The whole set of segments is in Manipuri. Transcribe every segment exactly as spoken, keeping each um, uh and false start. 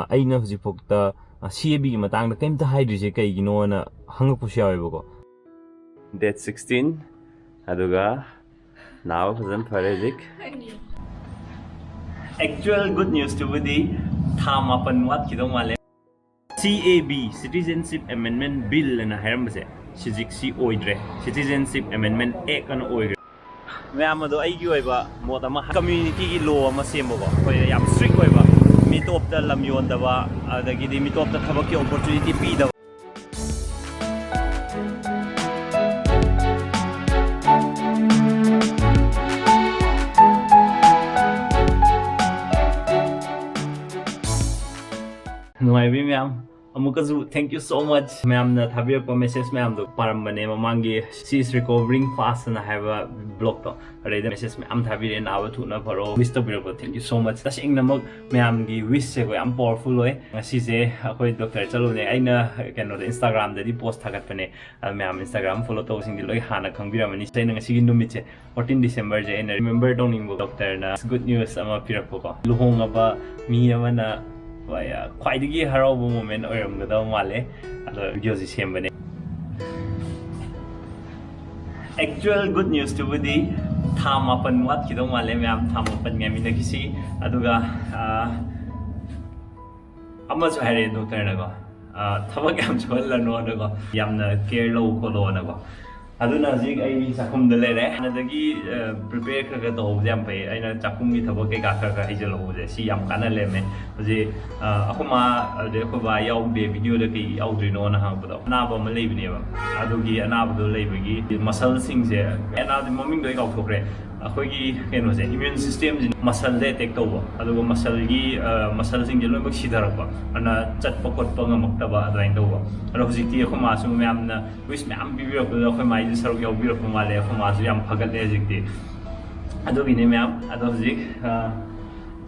ꯑꯩꯅ ꯍꯧꯖꯤꯛꯐꯥꯎꯗ ꯁꯤ ꯑꯦ ꯕꯤꯒꯤ ꯃꯇꯥꯡꯗ ꯀꯩꯝꯇ ꯍꯥꯏꯗ꯭ꯔꯤꯁꯦ ꯀꯩꯒꯤꯅꯣꯅ ꯍꯪꯉꯛꯄꯁꯨ ꯌꯥꯎꯋꯦꯕꯀꯣ꯫ Date sixteen, ꯑꯗꯨꯒ ꯅꯥꯕ ꯐꯖꯅ ꯐꯔꯦ ꯍꯧꯖꯤꯛ꯫ Actual good news ꯇꯨꯕꯨꯗꯤ ꯊꯥ ꯃꯥꯄꯟ ꯋꯥꯠꯈꯤꯗꯧ ꯃꯥꯜꯂꯦ꯫ C A B, Citizenship Amendment Bill ꯑꯅ ꯍꯥꯏꯔꯝꯕꯁꯦ ꯍꯧꯖꯤꯛꯁꯤ ꯑꯣꯏꯗ꯭ꯔꯦ, Citizenship Amendment Act ꯑꯅ ꯑꯣꯏꯈ꯭ꯔꯦ꯫ ꯃꯌꯥꯝ ꯑꯗꯣ ꯑꯩꯒꯤ ꯑꯣꯏꯕ ꯃꯣꯠ ꯑꯃ, community ꯒꯤ law ꯑꯃ ꯁꯦꯝꯕꯀꯣ, ꯑꯩꯈꯣꯏ ꯌꯥꯝ strict ꯑꯣꯏꯕ, ꯃꯤꯇꯣꯞꯇ ꯂꯝ ꯌꯣꯟꯗꯕ, ꯑꯗꯒꯤꯗꯤ ꯃꯤꯇꯣꯞꯇ ꯊꯕꯛꯀꯤ opportunity ꯄꯤꯗꯕ꯫ ꯅꯨꯡꯉꯥꯏꯕꯤ ꯃꯌꯥꯝ, ꯑꯃꯨꯛꯀꯁꯨ thank you so much ꯃꯌꯥꯝꯅ ꯊꯥꯕꯤꯔꯛꯄ message ꯃꯌꯥꯝꯗꯣ ꯄꯥꯔꯝꯕꯅꯦ ꯃꯃꯥꯡꯒꯤ She is recovering fast ꯑꯅ ꯍꯥꯏꯕ vlog ꯇꯣ꯫ ꯑꯗꯩꯗ message ꯃꯌꯥꯝ ꯊꯥꯕꯤꯔꯛꯑꯦ, "ꯅꯥꯕ ꯊꯨꯅ ꯐꯔꯣ", wish ꯇꯧꯕꯤꯔꯛꯄ, thank you so much꯫ ꯇꯁꯦꯡꯅꯃꯛ ꯃꯌꯥꯝꯒꯤ wish ꯁꯦꯀꯣ ꯌꯥꯝ powerful ꯑꯣꯏ꯫ ꯉꯁꯤꯁꯦ ꯑꯩꯈꯣꯏ doctor ꯆꯠꯂꯨꯕꯅꯦ꯫ ꯑꯩꯅ ꯀꯩꯅꯣꯗ, Instagram ꯗꯗꯤ post ꯊꯥꯒꯠꯄꯅꯦ, ꯑꯗꯣ ꯃꯌꯥꯝ Instagram follow ꯇꯧꯕꯁꯤꯡꯗꯤ ꯂꯣꯏ ꯍꯥꯟꯅ ꯈꯪꯕꯤꯔꯝꯃꯅꯤ꯫ ꯑꯩꯅ ꯉꯁꯤꯒꯤ ꯅꯨꯃꯤꯠꯁꯦ, fourteen December ꯁꯦ ꯑꯩꯅ remember ꯇꯧꯅꯤꯡꯕ, doctor ꯅ good news ꯑꯃ ꯄꯤꯔꯛꯄꯀꯣ꯫ ꯂꯨꯍꯣꯡꯉꯕ ꯃꯤ ꯑꯃꯅ ꯍꯣꯏ, ꯈ꯭ꯋꯥꯏꯗꯒꯤ ꯍꯔꯥꯎꯕ moment ꯑꯣꯏꯔꯝꯒꯗꯕ ꯃꯥꯜꯂꯦ꯫ ꯑꯗꯣ video ꯁꯤ ꯁꯦꯝꯕꯅꯦ꯫ Actual good news ꯇꯨꯕꯨꯗꯤ ꯊꯥ ꯃꯥꯄꯟ ꯋꯥꯠꯈꯤꯗꯧ ꯃꯥꯜꯂꯦ ꯃꯌꯥꯝ, ꯊꯥ ꯃꯥꯄꯟ ꯉꯥꯏꯃꯤꯟꯅꯈꯤꯁꯤ꯫ ꯑꯗꯨꯒ, ꯑꯥ, ꯑꯃꯁꯨ ꯍꯥꯏꯔꯛꯑꯦ doctor ꯅꯀꯣ, ꯑꯥ, "ꯊꯕꯛ ꯌꯥꯝ ꯁꯨꯍꯜꯂꯅꯣꯅꯀꯣ, ꯌꯥꯝꯅ care ꯂꯧ ꯈꯣꯠꯂꯣꯅꯀꯣ"꯫ ꯑꯗꯨꯅ ꯍꯧꯖꯤꯛ ꯑꯩ ꯆꯥꯛꯈꯨꯝꯗ ꯂꯩꯔꯦ꯫ ꯍꯥꯟꯅꯗꯒꯤ, ꯑ, prepare ꯈꯔ ꯈꯔ ꯇꯧꯍꯧꯕꯁꯦ ꯌꯥꯝ ꯐꯩ꯫ ꯑꯩꯅ ꯆꯥꯛꯈꯨꯝꯒꯤ ꯊꯕꯛ ꯀꯩꯀꯥ ꯈꯔ ꯈꯔ ꯍꯩꯖꯤꯜꯍꯧꯕꯁꯦ ꯁꯤ ꯌꯥꯝ ꯀꯥꯟꯅ ꯂꯩꯔꯝꯃꯦ꯫ ꯍꯧꯖꯤꯛ, ꯑ, ꯑꯩꯈꯣꯏ ꯃꯥ ꯑꯗꯩ ꯑꯩꯈꯣꯏ ꯕꯥ ꯌꯥꯎꯗꯦ video ꯗ, ꯀꯩ ꯌꯥꯎꯗ꯭ꯔꯤꯅꯣꯅ ꯍꯪꯉꯛꯄꯗꯣ, ꯑꯅꯥꯕ ꯑꯃ ꯂꯩꯕꯅꯦꯕ꯫ ꯑꯗꯨꯒꯤ ꯑꯅꯥꯕꯗꯣ ꯂꯩꯕꯒꯤ muscle ꯁꯤꯡꯁꯦ, ꯑꯅꯥꯕꯗꯤ ꯃꯃꯤꯡꯗꯣ ꯑꯩ ꯀꯥꯎꯊꯣꯛꯈ꯭ꯔꯦ꯫ ꯑꯩꯈꯣꯏꯒꯤ ꯀꯩꯅꯣꯁꯦ, immune system ꯁꯤ muscle ꯗ attack ꯇꯧꯕ, ꯑꯗꯨꯒ muscle ꯒꯤ, ꯑ, muscle ꯁꯤꯡꯁꯦ ꯂꯣꯏꯅꯃꯛ ꯁꯤꯊꯔꯛꯄ, ꯑꯗꯨꯅ ꯆꯠꯄ ꯈꯣꯠꯄ ꯉꯝꯃꯛꯇꯕ ꯑꯗꯨꯃꯥꯏꯅ ꯇꯧꯕ꯫ ꯑꯗꯣ ꯍꯧꯖꯤꯛꯇꯤ ꯑꯩꯈꯣꯏ ꯃꯥꯁꯨ ꯃꯌꯥꯝꯅ wish ꯃꯌꯥꯝ ꯄꯤꯕꯤꯔꯛꯄꯗꯨꯗ ꯑꯩꯈꯣꯏ ꯃꯥꯏꯁꯨ ꯁꯔꯨꯛ ꯌꯥꯎꯕꯤꯔꯛꯄ ꯃꯥꯜꯂꯦ꯫ ꯑꯩꯈꯣꯏ ꯃꯥꯁꯨ ꯌꯥꯝ ꯐꯒꯠꯂꯦ ꯍꯧꯖꯤꯛꯇꯤ꯫ ꯑꯗꯨꯒꯤꯅꯦ ꯃꯌꯥꯝ꯫ ꯑꯗꯣ ꯍꯧꯖꯤꯛ, ꯑ,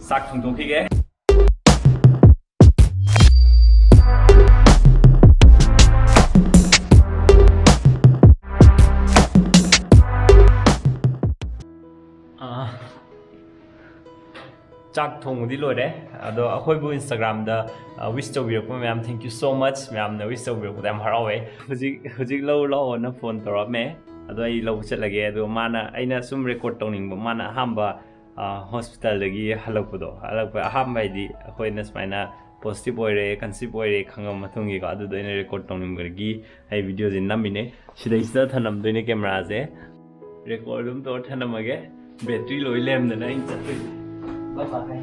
ꯆꯥꯛ ꯊꯣꯡꯗꯣꯛꯈꯤꯒꯦ꯫ ꯑ, ꯆꯥꯛ ꯊꯣꯡꯕꯗꯤ ꯂꯣꯏꯔꯦ꯫ ꯑꯗꯣ ꯑꯩꯈꯣꯏꯕꯨ Instagram-ꯗ ꯋꯤꯁ ꯇꯧꯕꯤꯔꯛꯄ ꯃꯌꯥꯝ, thank you so much꯫ ꯃꯌꯥꯝꯅ ꯋꯤꯁ ꯇꯧꯕꯤꯔꯛꯄꯗ ꯌꯥꯝ ꯍꯔꯥꯎꯋꯦ꯫ ꯍꯧꯖꯤꯛ ꯍꯧꯖꯤꯛ ꯂꯧ ꯂꯥꯛꯑꯣꯅ ꯐꯣꯟ ꯇꯧꯔꯛꯑꯝꯃꯦ꯫ ꯑꯗꯣ ꯑꯩ ꯂꯧꯕ ꯆꯠꯂꯒꯦ꯫ ꯑꯗꯣ ꯃꯥꯅ, ꯑꯩꯅ ꯁꯨꯝ ꯔꯦꯀꯣꯔꯠ ꯇꯧꯅꯤꯡꯕ, ꯃꯥꯅ ꯑꯍꯥꯟꯕ ꯍꯣꯁꯄꯤꯇꯥꯜꯗꯒꯤ ꯍꯜꯂꯛꯄꯗꯣ, ꯍꯜꯂꯛꯄ ꯑꯍꯥꯟꯕ ꯍꯥꯏꯗꯤ ꯑꯩꯈꯣꯏꯅ ꯁꯨꯃꯥꯏꯅ ꯄꯣꯖꯤꯇꯤꯚ ꯑꯣꯏꯔꯦ, ꯀꯟꯁꯤꯞ ꯑꯣꯏꯔꯦ ꯈꯪꯉꯕ ꯃꯇꯨꯡꯒꯤꯀꯣ, ꯑꯗꯨꯗꯣ ꯑꯩꯅ ꯔꯦꯀꯣꯔꯠ ꯇꯧꯅꯤꯡꯕꯒꯤ ꯑꯩ ꯚꯤꯗꯤꯑꯣꯁꯦ ꯅꯝꯃꯤꯅꯦ꯫ ꯁꯤꯗꯩꯁꯤꯗ ꯊꯅꯝꯗꯣꯏꯅꯦ ꯀꯦꯃꯦꯔꯥꯁꯦ꯫ ꯔꯦꯀꯣꯔꯠ ꯑꯗꯨꯝ ꯇꯧꯔ ꯊꯅꯝꯃꯒꯦ꯫ ꯕꯦꯇ꯭ꯔꯤ ꯂꯣꯏ ꯂꯩꯔꯝꯗꯅ ꯑꯩꯅ ꯆꯠꯇꯣꯏꯁꯦ꯫ Bye bye꯫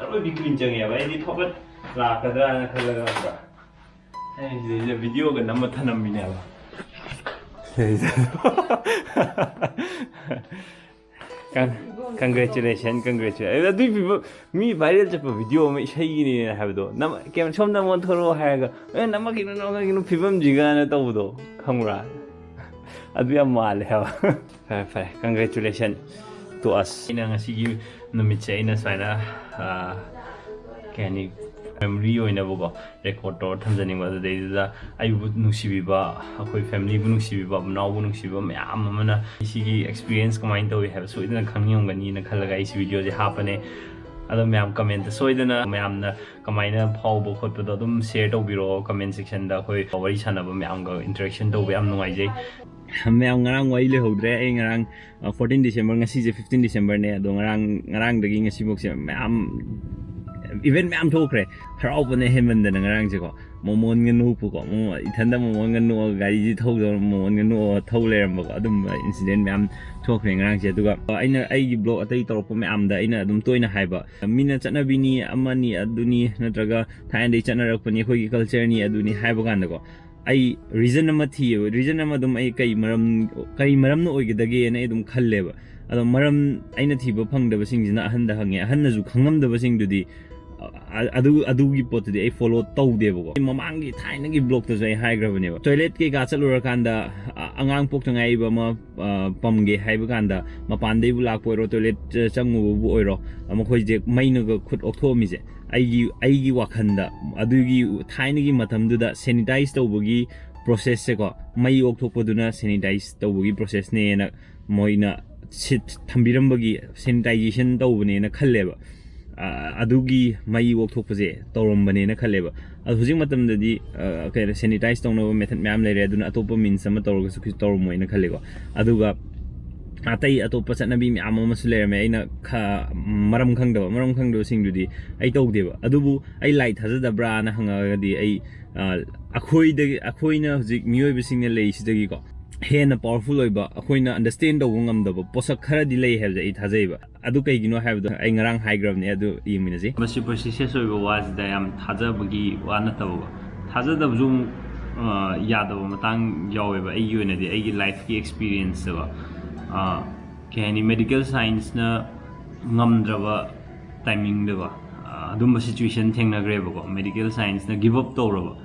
ꯑꯔꯣꯏꯕꯤ ꯀꯨꯏꯅ ꯆꯪꯉꯦꯕ꯫ ꯑꯩꯗꯤ ꯐꯠ ꯐꯠ ꯂꯥꯛꯀꯗ꯭ꯔꯥꯅ ꯈꯜꯂꯒ꯫ ꯑꯩ ꯁꯤꯗꯩꯁꯤꯗ ꯚꯤꯗꯤꯑꯣꯒ ꯅꯝꯃ ꯊꯅꯝꯃꯤꯅꯦꯕ꯫ ꯁꯤꯗꯩꯁꯤꯗ꯫ Con-, congratulation, congratulation꯫ ꯑꯗꯨꯏ ꯐꯤꯕꯝ, ꯃꯤ ꯚꯥꯏꯔꯦꯜ ꯆꯠꯄ ꯚꯤꯗꯤꯑꯣ ꯑꯃ ꯏꯁꯩꯒꯤꯅꯦ ꯍꯥꯏꯕꯗꯣ, ꯅꯝ-, ꯀꯦꯝ-, ꯁꯣꯝꯗ ꯑꯃꯨꯛ ꯊꯣꯔꯛꯑꯣ ꯍꯥꯏꯔꯒ, "ꯑꯦ, ꯅꯝꯃꯛꯈꯤꯅꯨ, ꯅꯝꯃꯛꯈꯤꯅꯨ, ꯐꯤꯕꯝꯁꯤꯒꯅ" ꯇꯧꯕꯗꯣ, ꯈꯪꯕ꯭ꯔꯥ? ꯑꯗꯨ ꯌꯥꯝ ꯃꯥꯜꯂꯦ ꯍꯥꯏꯕ꯫ ꯐꯔꯦ, ꯐꯔꯦ, congratulation to us꯫ ꯑꯩꯅ ꯉꯁꯤꯒꯤ ꯅꯨꯃꯤꯠꯁꯦ ꯑꯩꯅ ꯁꯨꯃꯥꯏꯅ, ꯑꯥ, ꯀꯩ ꯍꯥꯏꯅꯤ, ꯃꯦꯃꯣꯔꯤ ꯑꯣꯏꯅꯕꯀꯣ, ꯔꯦꯀꯣꯔꯠ ꯇꯧꯔ ꯊꯝꯖꯅꯤꯡꯕ꯫ ꯑꯗꯨꯗꯩꯗꯨꯗ ꯑꯩꯕꯨ ꯅꯨꯡꯁꯤꯕꯤꯕ, ꯑꯩꯈꯣꯏ ꯐꯦꯃꯤꯂꯤꯕꯨ ꯅꯨꯡꯁꯤꯕꯤꯕ, ꯃꯅꯥꯎꯕꯨ ꯅꯨꯡꯁꯤꯕꯤꯕ ꯃꯌꯥꯝ ꯑꯃꯅ ꯁꯤꯒꯤ ꯑꯦꯛꯁꯄꯤꯔꯤꯌꯦꯟꯁ ꯀꯃꯥꯏꯅ ꯇꯧꯏ ꯍꯥꯏꯕ ꯁꯣꯏꯗꯅ ꯈꯪꯅꯤꯡꯉꯝꯒꯅꯤꯅ ꯈꯜꯂꯒ ꯑꯩ ꯁꯤ ꯚꯤꯗꯤꯑꯣꯁꯦ ꯍꯥꯞꯄꯅꯦ꯫ ꯑꯗꯣ ꯃꯌꯥꯝ ꯀꯃꯦꯟꯇ ꯁꯣꯏꯗꯅ ꯃꯌꯥꯝꯅ ꯀꯃꯥꯏꯅ ꯐꯥꯎꯕ ꯈꯣꯠꯄꯗꯣ ꯑꯗꯨꯝ ꯁꯤꯌꯔ ꯇꯧꯕꯤꯔꯛꯑꯣ ꯀꯃꯦꯟ ꯁꯦꯛꯁꯟꯗ꯫ ꯑꯩꯈꯣꯏ ꯋꯥꯔꯤ ꯁꯥꯟꯅꯕ ꯃꯌꯥꯝꯒ ꯏꯟꯇꯔꯦꯛꯁꯟ ꯇꯧꯕ ꯌꯥꯝ ꯅꯨꯡꯉꯥꯏꯖꯩ꯫ ꯃꯌꯥꯝ ꯉꯔꯥꯡ ꯋꯥꯔꯤ ꯂꯣꯏꯍꯧꯗ꯭ꯔꯦ꯫ ꯑꯩ ꯉꯔꯥꯡ, ꯑ, fourteen December, ꯉꯁꯤꯁꯦ fifteen December-ꯅꯦ꯫ ꯑꯗꯣ ꯉꯔꯥꯡ, ꯉꯔꯥꯡꯗꯒꯤ ꯉꯁꯤꯐꯥꯎꯁꯦ ꯃꯌꯥꯝ ꯏꯚꯦꯟ ꯃꯌꯥꯝ ꯊꯣꯛꯈ꯭ꯔꯦ꯫ ꯍꯔꯥꯎꯕꯅ ꯍꯦꯟꯃꯟꯗꯅ ꯉꯔꯥꯡꯁꯦꯀꯣ꯫ ꯃꯣꯃꯣꯟꯒ ꯅꯣꯛꯄꯀꯣ꯫ ꯃꯣꯃꯣ-, ꯏꯊꯟꯗ ꯃꯣꯃꯣꯟꯒ ꯅꯣꯛꯑꯒ ꯒꯥꯔꯤꯁꯤ ꯊꯧꯗꯧꯔ ꯃꯣꯃꯣꯟꯒ ꯅꯣꯛꯑꯒ ꯊꯧ ꯂꯩꯔꯝꯕꯀꯣ꯫ ꯑꯗꯨꯝꯕ ꯏꯟꯁꯤꯗꯦꯟ ꯃꯌꯥꯝ ꯊꯣꯛꯈ꯭ꯔꯦ ꯉꯔꯥꯡꯁꯦ꯫ ꯑꯗꯨꯒ ꯑꯩꯅ ꯑꯩꯒꯤ ꯕ꯭ꯂꯣꯒ ꯑꯇꯩ ꯇꯧꯔꯛꯄ ꯃꯌꯥꯝꯗ ꯑꯩꯅ ꯑꯗꯨꯝ ꯇꯣꯏꯅ ꯍꯥꯏꯕ, ꯃꯤꯅ ꯆꯠꯅꯕꯤꯅꯤ, ꯑꯃꯅꯤ, ꯑꯗꯨꯅꯤ, ꯅꯠꯇ꯭ꯔꯒ ꯊꯥꯏꯅꯗꯒꯤ ꯆꯠꯅꯔꯛꯄꯅꯤ, ꯑꯩꯈꯣꯏꯒꯤ ꯀꯜꯆꯔꯅꯤ, ꯑꯗꯨꯅꯤ ꯍꯥꯏꯕ ꯀꯥꯟꯗꯀꯣ, ꯑꯩ ꯔꯤꯖꯟ ꯑꯃ ꯊꯤꯌꯦꯕ꯫ ꯔꯤꯖꯟ ꯑꯃ ꯑꯗꯨꯝ ꯑꯩ ꯀꯩ ꯃꯔꯝ, ꯀꯩ ꯃꯔꯝꯅ ꯑꯣꯏꯒꯗꯒꯦꯅ ꯑꯩ ꯑꯗꯨꯝ ꯈꯜꯂꯦꯕ꯫ ꯑꯗꯣ ꯃꯔꯝ ꯑꯩꯅ ꯊꯤꯕ ꯐꯪꯗꯕꯁꯤꯡꯁꯤꯅ ꯑꯍꯟꯗ ꯍꯪꯉꯦ꯫ ꯑꯍꯟꯅꯁꯨ ꯈꯪꯉꯝꯗꯕꯁꯤꯡꯗꯨꯗꯤ, ꯑ, ꯑ- ꯑꯗꯨ ꯑꯗꯨꯒꯤ ꯄꯣꯠꯇꯨꯗꯤ ꯑꯩ ꯐꯣꯂꯣ ꯇꯧꯗꯦꯕꯀꯣ꯫ ꯃꯃꯥꯡꯒꯤ ꯊꯥꯏꯅꯒꯤ ꯕ꯭ꯂꯣꯛꯇꯁꯨ ꯑꯩ ꯍꯥꯏꯈ꯭ꯔꯕꯅꯦꯕ, ꯇꯣꯏꯂꯦꯠ ꯀꯩꯀꯥ ꯆꯠꯂꯨꯔꯀꯥꯟꯗ ꯑ- ꯑꯉꯥꯡ ꯄꯣꯛꯇ ꯉꯥꯏꯔꯤꯕ ꯑꯃ ꯑ, ꯄꯝꯒꯦ ꯍꯥꯏꯕ ꯀꯥꯟꯗ ꯃꯄꯥꯟꯗꯩꯕꯨ ꯂꯥꯛꯄ ꯑꯣꯏꯔꯣ, ꯇꯣꯏꯂꯦꯠ ꯆ- ꯆꯪꯉꯨꯕꯕꯨ ꯑꯣꯏꯔꯣ, ꯑ, ꯃꯈꯣꯏꯁꯦ ꯃꯩꯅꯒ ꯈꯨꯠ ꯑꯣꯛꯊꯣꯛꯑꯝꯃꯤꯁꯦ, ꯑꯩꯒꯤ ꯑꯩꯒꯤ ꯋꯥꯈꯜꯗ ꯑꯗꯨꯒꯤ ꯊꯥꯏꯅꯒꯤ ꯃꯇꯝꯗꯨꯗ ꯁꯦꯅꯤꯇꯥꯏꯁ ꯇꯧꯕꯒꯤ ꯄ꯭ꯔꯣꯁꯦꯁꯁꯦꯀꯣ, ꯃꯩ ꯑꯣꯛꯊꯣꯛꯄꯗꯨꯅ ꯁꯦꯅꯤꯇꯥꯏꯁ ꯇꯧꯕꯒꯤ ꯄ꯭ꯔꯣꯁꯦꯁꯅꯦꯅ ꯃꯣꯏꯅ ꯁꯤꯠ ꯊꯝꯕꯤꯔꯝꯕꯒꯤ ꯁꯦꯅꯤꯇꯥꯏꯖꯦꯁꯟ ꯇꯧꯕꯅꯦꯅ ꯈꯜꯂꯦꯕ꯫ ꯑ, ꯑꯗꯨꯒꯤ ꯃꯩ ꯑꯣꯛꯊꯣꯛꯄꯁꯦ ꯇꯧꯔꯝꯕꯅꯦꯅ ꯈꯜꯂꯦꯕ꯫ ꯑꯗꯣ ꯍꯧꯖꯤꯛ ꯃꯇꯝꯗꯗꯤ ꯑ, ꯀꯩ ꯍꯥꯏ, ꯁꯦꯅꯤꯇꯥꯏꯁ ꯇꯧꯅꯕ ꯃꯦꯊꯠ ꯃꯌꯥꯝ ꯂꯩꯔꯦ, ꯑꯗꯨꯅ ꯑꯇꯣꯞꯄ ꯃꯤꯟꯁ ꯑꯃ ꯇꯧꯔꯒꯁꯨ ꯀꯩꯁꯨ ꯇꯧꯔꯝꯃꯣꯏꯅ ꯈꯜꯂꯦꯀꯣ꯫ ꯑꯗꯨꯒ ꯑꯇꯩ ꯑꯇꯣꯞꯄ ꯆꯠꯅꯕꯤ ꯃꯌꯥꯝ ꯑꯃꯁꯨ ꯂꯩꯔꯝꯃꯦ, ꯑꯩꯅ ꯈ- ꯃꯔꯝ ꯈꯪꯗꯕ ꯃꯔꯝ ꯈꯪꯗꯕꯁꯤꯡꯗꯨꯗꯤ ꯑꯩ ꯇꯧꯗꯦꯕ꯫ ꯑꯗꯨꯕꯨ ꯑꯩ ꯂꯥꯏ ꯊꯥꯖꯗꯕ꯭ꯔꯥꯅ ꯍꯪꯉꯛꯑꯒꯗꯤ, ꯑꯩ ꯑ, ꯑꯩꯈꯣꯏꯗꯒꯤ ꯑꯩꯈꯣꯏꯅ ꯍꯧꯖꯤꯛ ꯃꯤꯑꯣꯏꯕꯁꯤꯡꯅ ꯂꯩꯔꯤꯁꯤꯗꯒꯤꯀꯣ ꯍꯦꯟꯅ ꯄꯋꯥꯔꯐꯨꯜ ꯑꯣꯏꯕ, ꯑꯩꯈꯣꯏꯅ ꯑꯟꯗꯔꯁꯇꯦꯟ ꯇꯧꯕ ꯉꯝꯗꯕ ꯄꯣꯠꯁꯛ ꯈꯔꯗꯤ ꯂꯩ ꯍꯥꯏꯕꯁꯦ ꯑꯩ ꯊꯥꯖꯩꯕ꯫ ꯑꯗꯨ ꯀꯩꯒꯤꯅꯣ ꯍꯥꯏꯕꯗꯣ ꯑꯩ ꯉꯔꯥꯡ ꯍꯥꯏꯈ꯭ꯔꯕꯅꯦ, ꯑꯗꯨ ꯌꯦꯡꯃꯤꯟꯅꯁꯤ꯫ ꯃꯁꯤ ꯄ꯭ꯔꯤꯁꯤꯁꯤꯌꯁ ꯑꯣꯏꯕ ꯋꯥꯁꯤꯗ ꯌꯥꯝ ꯊꯥꯖꯕꯒꯤ ꯋꯥ ꯅꯠꯇꯕꯀꯣ, ꯊꯥꯖꯗꯕꯁꯨ ꯑꯃꯨꯛ ꯑ, ꯌꯥꯗꯕ ꯃꯇꯥꯡ ꯌꯥꯎꯋꯦꯕ꯫ ꯑꯩꯒꯤ ꯑꯣꯏꯅꯗꯤ ꯑꯩꯒꯤ ꯂꯥꯏꯐꯀꯤ ꯑꯦꯛꯁꯄꯤꯔꯤꯌꯦꯟꯁꯇꯀꯣ, ꯑ, ꯀꯩ ꯍꯥꯏꯅꯤ, ꯃꯦꯗꯤꯀꯦꯜ ꯁꯥꯏꯟꯁꯅ ꯉꯝꯗ꯭ꯔꯕ ꯇꯥꯏꯃꯤꯡꯗꯀꯣ, ꯑ, ꯑꯗꯨꯝꯕ ꯁꯤꯆꯨꯋꯦꯁꯟ ꯊꯦꯡꯅꯈ꯭ꯔꯦꯕꯀꯣ꯫ ꯃꯦꯗꯤꯀꯦꯜ ꯁꯥꯏꯟꯁꯅ ꯒꯤꯞ ꯑꯞ ꯇꯧꯔꯕ,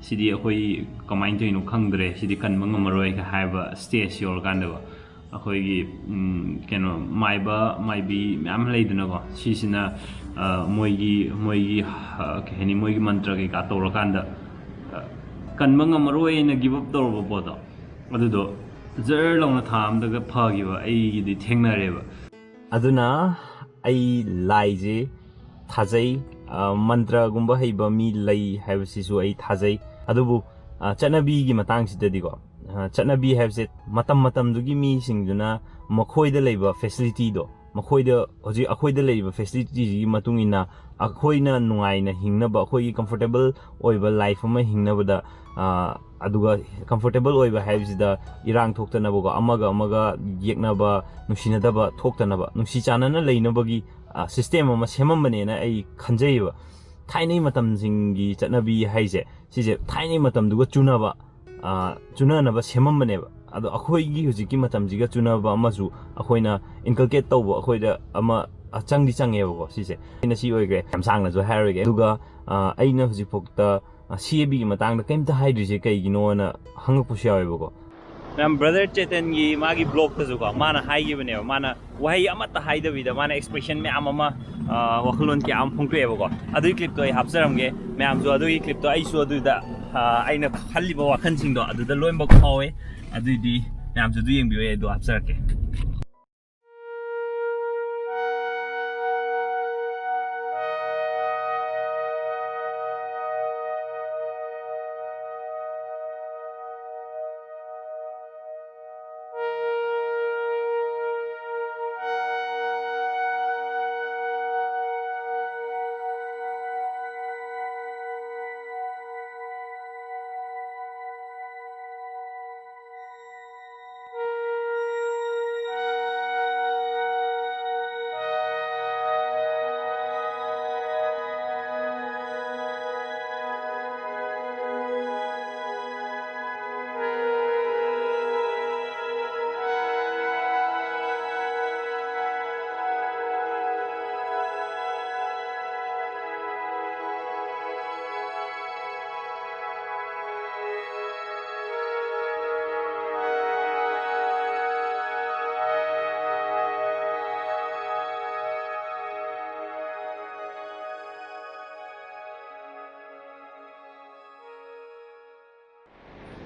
ꯁꯤꯗꯤ ꯑꯩꯈꯣꯏ ꯀꯃꯥꯏꯅ ꯇꯧꯔꯤꯅꯣ ꯈꯪꯗ꯭ꯔꯦ, ꯁꯤꯗꯤ ꯀꯟꯕ ꯉꯝꯃꯔꯣꯏꯒ ꯍꯥꯏꯕ ꯁ꯭ꯇꯦꯖ ꯌꯧꯔꯀꯥꯟꯗꯀꯣ, ꯑꯩꯈꯣꯏꯒꯤ ꯎꯝ, ꯀꯩꯅꯣ, ꯃꯥꯏꯕ ꯃꯥꯏꯕꯤ ꯃꯌꯥꯝ ꯂꯩꯗꯅꯀꯣ, ꯁꯤꯁꯤꯅ ꯑ, ꯃꯣꯏꯒꯤ ꯃꯣꯏꯒꯤ ꯑ, ꯀꯩ ꯍꯥꯏꯅꯤ, ꯃꯣꯏꯒꯤ ꯃꯟꯇ꯭ꯔ ꯀꯩꯀꯥ ꯇꯧꯔꯀꯥꯟꯗ ꯑ, ꯀꯟꯕ ꯉꯝꯃꯔꯣꯏꯅ ꯒꯤꯞ ꯑꯞ ꯇꯧꯔꯕ ꯄꯣꯠꯇꯣ, ꯑꯗꯨꯗꯣ ꯖꯔ ꯂꯥꯎꯅ ꯊꯥ ꯑꯃꯗꯒ ꯐꯈꯤꯕ ꯑꯩꯒꯤꯗꯤ ꯊꯦꯡꯅꯔꯦꯕ꯫ ꯑꯗꯨꯅ ꯑꯩ ꯂꯥꯏꯁꯦ ꯊꯥꯖꯩ, ꯑ, ꯃꯟꯇ꯭ꯔꯒꯨꯝꯕ ꯍꯩꯕ ꯃꯤ ꯂꯩ ꯍꯥꯏꯕꯁꯤꯁꯨ ꯑꯩ ꯊꯥꯖꯩ꯫ ꯑꯗꯨꯕꯨ ꯑ, ꯆꯠꯅꯕꯤꯒꯤ ꯃꯇꯥꯡꯁꯤꯗꯗꯤꯀꯣ, ꯑ, ꯆꯠꯅꯕꯤ ꯍꯥꯏꯕꯁꯦ ꯃꯇꯝ ꯃꯇꯝꯗꯨꯒꯤ ꯃꯤꯁꯤꯡꯗꯨꯅ ꯃꯈꯣꯏꯗ ꯂꯩꯕ ꯐꯦꯁꯤꯂꯤꯇꯤꯗꯣ, ꯃꯈꯣꯏꯗ ꯍꯧꯖꯤꯛ ꯑꯩꯈꯣꯏꯗ ꯂꯩꯔꯤꯕ ꯐꯦꯁꯤꯂꯤꯇꯤꯁꯤꯒꯤ ꯃꯇꯨꯡ ꯏꯟꯅ ꯑꯩꯈꯣꯏꯅ ꯅꯨꯡꯉꯥꯏꯅ ꯍꯤꯡꯅꯕ, ꯑꯩꯈꯣꯏꯒꯤ ꯀꯝꯐꯣꯔꯇꯦꯕꯜ ꯑꯣꯏꯕ ꯂꯥꯏꯐ ꯑꯃ ꯍꯤꯡꯅꯕꯗ, ꯑ, ꯑꯗꯨꯒ ꯀꯝꯐꯣꯔꯇꯦꯕꯜ ꯑꯣꯏꯕ ꯍꯥꯏꯕꯁꯤꯗ ꯏꯔꯥꯡ ꯊꯣꯛꯇꯅꯕꯀꯣ, ꯑꯃꯒ ꯑꯃꯒ ꯌꯦꯛꯅꯕ, ꯅꯨꯡꯁꯤꯅꯗꯕ ꯊꯣꯛꯇꯅꯕ, ꯅꯨꯡꯁꯤ ꯆꯥꯟꯅꯅ ꯂꯩꯅꯕꯒꯤ, ꯑ, ꯁꯤꯁꯇꯦꯝ ꯑꯃ ꯁꯦꯝꯃꯝꯕꯅꯦꯅ ꯑꯩ ꯈꯟꯖꯩꯌꯦꯕ꯫ ꯊꯥꯏꯅꯩ ꯃꯇꯝꯁꯤꯡꯒꯤ ꯆꯠꯅꯕꯤ ꯍꯥꯏꯁꯦ, ꯁꯤꯁꯦ ꯊꯥꯏꯅꯩ ꯃꯇꯝꯗꯨꯒ ꯆꯨꯅꯕ, ꯑ, ꯆꯨꯅꯅꯕ ꯁꯦꯝꯃꯝꯕꯅꯦꯕ꯫ ꯑꯗꯣ ꯑꯩꯈꯣꯏꯒꯤ ꯍꯧꯖꯤꯛꯀꯤ ꯃꯇꯝꯁꯤꯒ ꯆꯨꯅꯕ ꯑꯃꯁꯨ ꯑꯩꯈꯣꯏꯅ ꯏꯟꯀꯜꯀꯦꯠ ꯇꯧꯕ, ꯑꯩꯈꯣꯏꯗ ꯑꯃ ꯑ, ꯆꯪꯗꯤ ꯆꯪꯉꯦꯕꯀꯣ ꯁꯤꯁꯦ꯫ ꯑꯩꯅ ꯁꯤ ꯑꯣꯏꯈ꯭ꯔꯦ, ꯌꯥꯝ ꯁꯥꯡꯅꯁꯨ ꯍꯥꯏꯔꯣꯏꯒꯦ꯫ ꯑꯗꯨꯒ, ꯑ, ꯑꯩꯅ ꯍꯧꯖꯤꯛꯐꯥꯎꯗ, ꯑ, ꯁꯤ ꯑꯦ ꯕꯤꯒꯤ ꯃꯇꯥꯡꯗ ꯀꯩꯝꯇ ꯍꯥꯏꯗ꯭ꯔꯤꯁꯦ ꯀꯩꯒꯤꯅꯣꯅ ꯍꯪꯉꯛꯄꯁꯨ ꯌꯥꯎꯋꯦꯕꯀꯣ꯫ ꯃꯌꯥꯝ, ꯕ꯭ꯔꯗꯔ ꯆꯦꯇꯟꯒꯤ ꯃꯥꯒꯤ ꯕ꯭ꯂꯣꯛꯇꯁꯨꯀꯣ, ꯃꯥꯅ ꯍꯥꯏꯈꯤꯕꯅꯦꯕ, ꯃꯥꯅ ꯋꯥꯍꯩ ꯑꯃꯠꯇ ꯍꯥꯏꯗꯕꯤꯗ ꯃꯥꯅ ꯑꯦꯛꯁꯄ꯭ꯔꯦꯁꯟ ꯃꯌꯥꯝ ꯑꯃ, ꯑ, ꯋꯥꯈꯜꯂꯣꯟ ꯀꯌꯥ ꯑꯃ ꯐꯣꯡꯗꯣꯛꯑꯦꯕꯀꯣ꯫ ꯑꯗꯨꯒꯤ ꯀ꯭ꯂꯤꯞꯇꯣ ꯑꯩ ꯍꯥꯞꯆꯔꯝꯒꯦ, ꯃꯌꯥꯝꯁꯨ ꯑꯗꯨꯒꯤ ꯀ꯭ꯂꯤꯞꯇꯣ, ꯑꯩꯁꯨ ꯑꯗꯨꯗ, ꯑ, ꯑꯩꯅ ꯈꯜꯂꯤꯕ ꯋꯥꯈꯜꯁꯤꯡꯗꯣ ꯑꯗꯨꯗ ꯂꯣꯏꯅꯃꯛ ꯐꯥꯎꯋꯦ꯫ ꯑꯗꯨꯏꯗꯤ ꯃꯌꯥꯝꯁꯨ ꯑꯗꯨ ꯌꯦꯡꯕꯤꯌꯨ, ꯑꯩ ꯑꯗꯨ ꯍꯥꯞꯆꯔꯛꯀꯦ꯫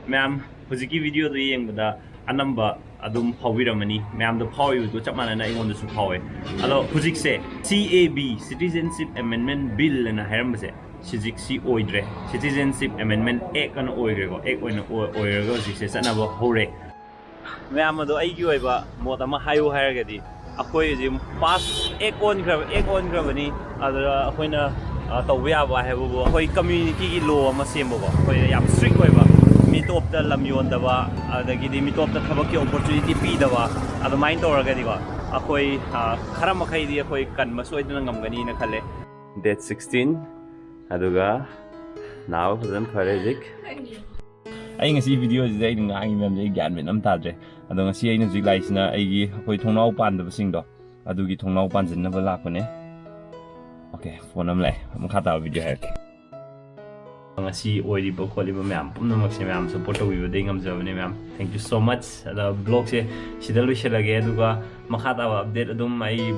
ꯃꯌꯥꯝ, ꯍꯧꯖꯤꯛꯀꯤ ꯚꯤꯗꯤꯑꯣꯗꯣ ꯌꯦꯡꯕꯗ ꯑꯅꯝꯕ ꯑꯗꯨꯝ ꯐꯥꯎꯕꯤꯔꯝꯃꯅꯤ꯫ ꯃꯌꯥꯝꯗ ꯐꯥꯎꯔꯤꯕꯗꯣ ꯆꯞ ꯃꯥꯟꯅꯅ ꯑꯩꯉꯣꯟꯗꯁꯨ ꯐꯥꯎꯋꯦ꯫ ꯑꯗꯣ ꯍꯧꯖꯤꯛꯁꯦ ꯁꯤ A B, Citizenship Amendment Bill ꯑꯅ ꯍꯥꯏꯔꯝꯕꯁꯦ, ꯁꯤꯖꯤꯛ ꯁꯤ ꯑꯣꯏꯗ꯭ꯔꯦ꯫ Citizenship Amendment Act ꯑꯅ ꯑꯣꯏꯈ꯭ꯔꯦꯀꯣ꯫ Act ꯑꯣꯏꯅ ꯑꯣꯏ-, ꯑꯣꯏꯔꯒ ꯍꯧꯖꯤꯛꯁꯦ ꯆꯠꯅꯕ ꯍꯧꯔꯦ꯫ ꯃꯌꯥꯝ, ꯑꯗꯣ ꯑꯩꯒꯤ ꯑꯣꯏꯕ ꯃꯣꯠ ꯑꯃ ꯍꯥꯏꯌꯨ ꯍꯥꯏꯔꯒꯗꯤ, ꯑꯩꯈꯣꯏ ꯍꯧꯖꯤꯛ ꯄꯥꯁ ꯑꯦꯛ ꯑꯣꯟꯈ꯭ꯔꯕ, ꯑꯦꯛ ꯑꯣꯟꯈ꯭ꯔꯕꯅꯤ꯫ ꯑꯗꯨꯗ ꯑꯩꯈꯣꯏꯅ, ꯑ, ꯇꯧꯕ ꯌꯥꯕ ꯍꯥꯏꯕꯕꯨ, ꯑꯩꯈꯣꯏ ꯀꯝꯃ꯭ꯌꯨꯅꯤꯇꯤꯒꯤ ꯂꯣ ꯑꯃ ꯁꯦꯝꯕꯀꯣ, ꯑꯩꯈꯣꯏꯅ ꯌꯥꯝ ꯁ꯭ꯇ꯭ꯔꯤꯛ ꯑꯣꯏꯕ, ꯃꯤꯇꯣꯞꯇ ꯂꯝ ꯌꯣꯟꯗꯕ, ꯑꯗꯒꯤꯗꯤ ꯃꯤꯇꯣꯞꯇ ꯊꯕꯛꯀꯤ ꯑꯣꯄꯣꯔꯆꯨꯅꯤꯇꯤ ꯄꯤꯗꯕ, ꯑꯗꯨꯃꯥꯏꯅ ꯇꯧꯔꯒꯗꯤꯀꯣ, ꯑꯩꯈꯣꯏ, ꯑ, ꯈꯔ ꯃꯈꯩꯗꯤ ꯑꯩꯈꯣꯏ ꯀꯟꯕ ꯁꯣꯏꯗꯅ ꯉꯝꯒꯅꯤꯅ ꯈꯜꯂꯦ꯫ Date sixteen, ꯑꯗꯨꯒ ꯅꯥꯕ ꯐꯖꯅ ꯐꯔꯦ ꯍꯧꯖꯤꯛ꯫ ꯑꯩ ꯉꯁꯤ ꯚꯤꯗꯤꯑꯣꯁꯤꯗ ꯑꯩꯅ ꯉꯥꯡꯉꯤ ꯃꯌꯥꯝꯁꯦ ꯑꯩ ꯒ꯭ꯌꯥꯟ ꯃꯦꯟ ꯑꯃ ꯇꯥꯗ꯭ꯔꯦ꯫ ꯑꯗꯣ ꯉꯁꯤ ꯑꯩꯅ ꯍꯧꯖꯤꯛ ꯂꯥꯛꯏꯁꯤꯅ ꯑꯩꯒꯤ, ꯑꯩꯈꯣꯏ ꯊꯣꯡꯅꯥꯎ ꯄꯥꯟꯗꯕꯁꯤꯡꯗꯣ, ꯑꯗꯨꯒꯤ ꯊꯣꯡꯅꯥꯎ ꯄꯥꯟꯁꯤꯟꯅꯕ ꯂꯥꯛꯄꯅꯦ꯫ ꯑꯣꯀꯦ, ꯐꯣꯟ ꯑꯃ ꯂꯥꯛꯑꯦ, ꯃꯈꯥ ꯇꯥꯕ ꯚꯤꯗꯤꯑꯣ ꯍꯥꯏꯔꯛꯀꯦ꯫ ꯉꯁꯤ ꯑꯣꯏꯔꯤꯕ ꯈꯣꯠꯂꯤꯕ ꯃꯌꯥꯝ ꯄꯨꯝꯅꯃꯛꯁꯦ ꯃꯌꯥꯝ ꯁꯞꯄꯣꯔꯠ ꯇꯧꯕꯤꯕꯗꯒꯤ ꯉꯝꯖꯕꯅꯦ ꯃꯌꯥꯝ꯫ Thank you so much꯫ ꯑꯗ ꯕ꯭ꯂꯣꯒꯁꯦ ꯁꯤꯗ ꯂꯣꯏꯁꯤꯜꯂꯒꯦ, ꯑꯗꯨꯒ ꯃꯈꯥ ꯇꯥꯕ ꯑꯞꯗꯦꯠ ꯑꯗꯨꯝ ꯑꯩ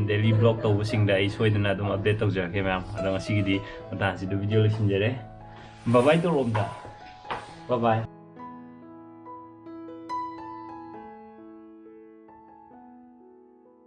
ꯗꯦꯂꯤ ꯕ꯭ꯂꯣꯒ ꯇꯧꯕꯁꯤꯡꯗ ꯑꯩ ꯁꯣꯏꯗꯅ ꯑꯗꯨꯝ ꯑꯞꯗꯦꯠ ꯇꯧꯖꯔꯛꯀꯦ ꯃꯌꯥꯝ꯫ ꯑꯗꯣ ꯉꯁꯤꯒꯤꯗꯤ ꯃꯇꯥꯡꯁꯤꯗ ꯚꯤꯗꯤꯑꯣ ꯂꯣꯏꯁꯤꯟꯖꯔꯦ꯫ ꯕꯕꯥꯏ ꯇꯧꯔꯛꯑꯣ ꯑꯝꯇ꯫ ꯕꯕꯥꯏ꯫